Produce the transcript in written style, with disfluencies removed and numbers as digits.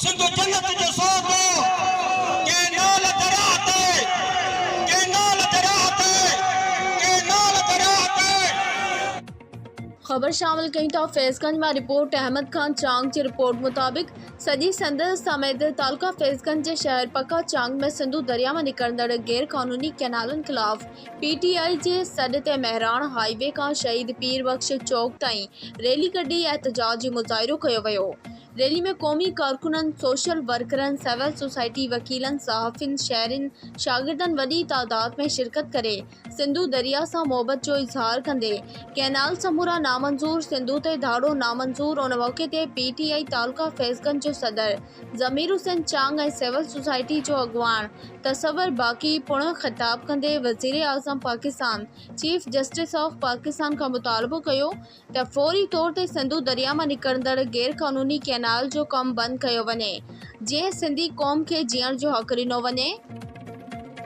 سنڌ جنت جو سودو، ڪئنال درياهه تي، ڪئنال درياهه تي، ڪئنال درياهه تي. خبر شامل ڪيون ٿا فيض گنج مان رپورٽ احمد خان چانگ جي رپورٽ مطابق سڄي سنڌ سميت تعلقه فيض گنج جي شهر پڪا چانگ ۾ سنڌو درياء مان نڪرندڙ غير قانوني ڪئنالن خلاف پي ٽي آء جي سڏ تي مهراڻ هاء وي کان شهيد پير بخش چوڪ تائين ريلي ڪڍي احتجاجي مظاهرو ڪيو ويو ريلي ۾ قومي ڪارڪنن، سوشل ورڪرن، سول سوسائٽي، وڪيلن، صحافين، شهرين، شاگردن وڏي تعداد ۾ شرڪت ڪري سنڌو درياء سان محبت جو اظهار ڪندي ڪئنال سمورا نامنظور، سنڌو تي ڌاڙو نامنظور ان موقعي تي پي ٽي آء تعلقه فيض گنج جو صدر ضمير حسين چانگ ۽ سول سوسائٽي جو اڳواڻ تصور باقي پڻ خطاب ڪندي وزيراعظم Pakistan chief justice of Pakistan کان مطالبو ڪيو ته فوري طور تي سنڌو درياء مان نڪرندڙ غير قانوني ڪئنال جو ڪم بند ڪيو وڃي جيئن سنڌي قوم کي جيئڻ جو حق ڏنو وڃي.